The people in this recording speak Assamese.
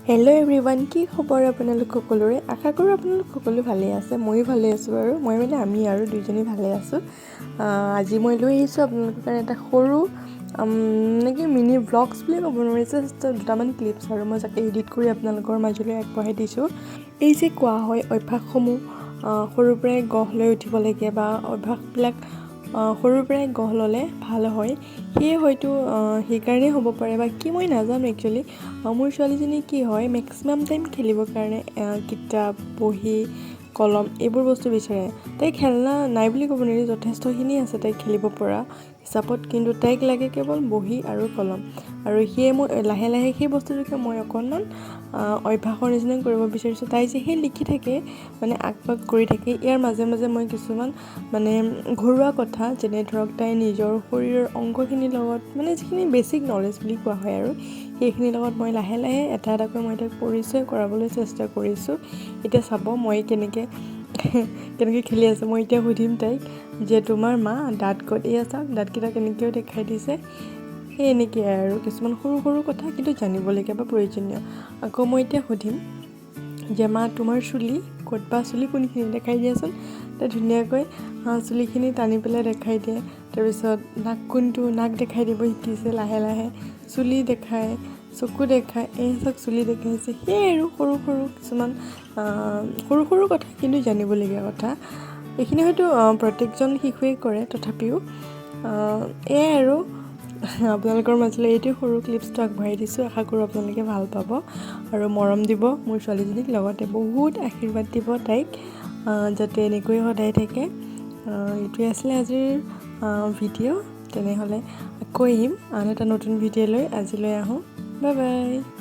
হেল্ল' এভৰিৱান, কি খবৰ আপোনালোক সকলোৰে? আশা কৰোঁ আপোনালোক সকলো ভালেই আছে। ময়ো ভালে আছোঁ বাৰু। মই মানে আমি আৰু দুইজনী ভালে আছোঁ। আজি মই লৈ আহিছোঁ আপোনালোকৰ কাৰণে এটা সৰু নেকি মিনি ভ্লগছ বুলি ক'ব নোৱাৰি, জাষ্ট দুটামান ক্লিপছ আৰু মই যাকে এডিট কৰি আপোনালোকৰ মাজলৈ আগবঢ়াই দিছোঁ। এই যে কোৱা হয়, অভ্যাসসমূহ সৰুৰ পৰাই গঢ় লৈ উঠিব লাগে বা অভ্যাসবিলাক সৰুৰ পৰাই গঢ় ল'লে ভাল হয়, সেয়ে হয়তো সেইকাৰণেই হ'ব পাৰে বা কি মই নাজানো। একচুৱেলি মোৰ ছোৱালীজনী কি হয়, মেক্সিমাম টাইম খেলিবৰ কাৰণে কিতাপ, বহী, কলম এইবোৰ বস্তু বিচাৰে। তাই খেলনা নাই বুলি ক'ব নোৱাৰি, যথেষ্টখিনি আছে তাইক খেলিব পৰা হিচাপত, কিন্তু তাইক লাগে কেৱল বহী আৰু কলম। আৰু সেয়ে মই লাহে লাহে সেই বস্তুটোকে মই অকণমান অভ্যাসৰ নিচিনা কৰিব বিচাৰিছোঁ। তাই যে সেই লিখি থাকে, মানে আঁক বাক কৰি থাকে, ইয়াৰ মাজে মাজে মই কিছুমান মানে ঘৰুৱা কথা, যেনে ধৰক তাই নিজৰ শৰীৰৰ অংগখিনিৰ লগত, মানে যিখিনি বেছিক নলেজ বুলি কোৱা হয় আৰু সেইখিনিৰ লগত মই লাহে লাহে এটা এটাকৈ মই তাইক পৰিচয় কৰাবলৈ চেষ্টা কৰিছোঁ। এতিয়া চাব, মই কেনেকৈ কেনেকৈ খেলি আছে। মই এতিয়া সুধিম তাইক যে তোমাৰ মা দাঁত ক'ত? এয়া চাওক, দাঁতকেইটা কেনেকৈও দেখাই দিছে। সেই এনেকৈ আৰু কিছুমান সৰু সৰু কথা, কিন্তু জানিবলগীয়া বা প্ৰয়োজনীয়। আকৌ মই এতিয়া সুধিম যে মা, তোমাৰ চুলি ক'ত বা চুলি কোনখিনি দেখাই দিয়াচোন। তাই ধুনীয়াকৈ চুলিখিনি টানি পেলাই দেখাই দিয়ে। তাৰপিছত নাক কোনটো, নাক দেখাই দিব শিকিছে লাহে লাহে। চুলি দেখায়, চকু দেখায়। এই চাওক, চুলি দেখাইছে। সেয়াই আৰু সৰু সৰু কিছুমান সৰু সৰু কথা, কিন্তু জানিবলগীয়া কথা। এইখিনি হয়তো প্ৰত্যেকজন শিশুৱেই কৰে, তথাপিও এয়াই আৰু আপোনালোকৰ মাজলৈ এইটো সৰু ক্লিপছটো আগবঢ়াই দিছোঁ। আশা কৰোঁ আপোনালোকে ভাল পাব আৰু মৰম দিব মোৰ ছোৱালীজনীক, লগতে বহুত আশীৰ্বাদ দিব তাইক, যাতে এনেকৈয়ে সদায় থাকে। এইটোৱে আছিলে আজিৰ ভিডিঅ'। তেনেহ'লে আকৌ আহিম আন এটা নতুন ভিডিঅ' লৈ। আজিলৈ আহোঁ, বাই বাই।